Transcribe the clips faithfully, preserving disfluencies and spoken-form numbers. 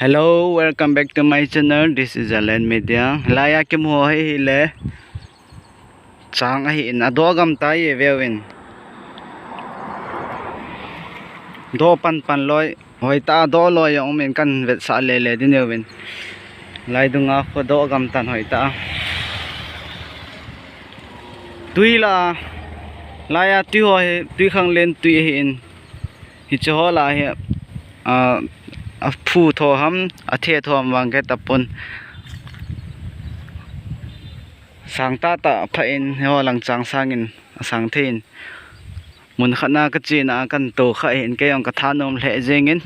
Hello, welcome back to my channel. This is Alan Media. Laiya kimu ho hi hile chang ahin, adoh gam tai e, veuvin. Doh pan pan loi, hoitah a doh loi jong umin, kan vetsah lele ding uvin. Lai dunga khu doh gam tan hoitah a. Tui la, laiya tui ho hi, tui khanglen tui ahin. Hiche ho la hi, a, aphu tho ham, athe tho ham vang kahe tapon. Sang tahtah pha in, hiho lang chang sangin asang thei in. Mun khat na kachena a kan tou kha ahin, kei jong kathanom lheh jengin.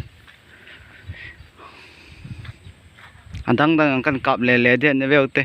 Adang dang jong kan kap lele ding ahi, veute.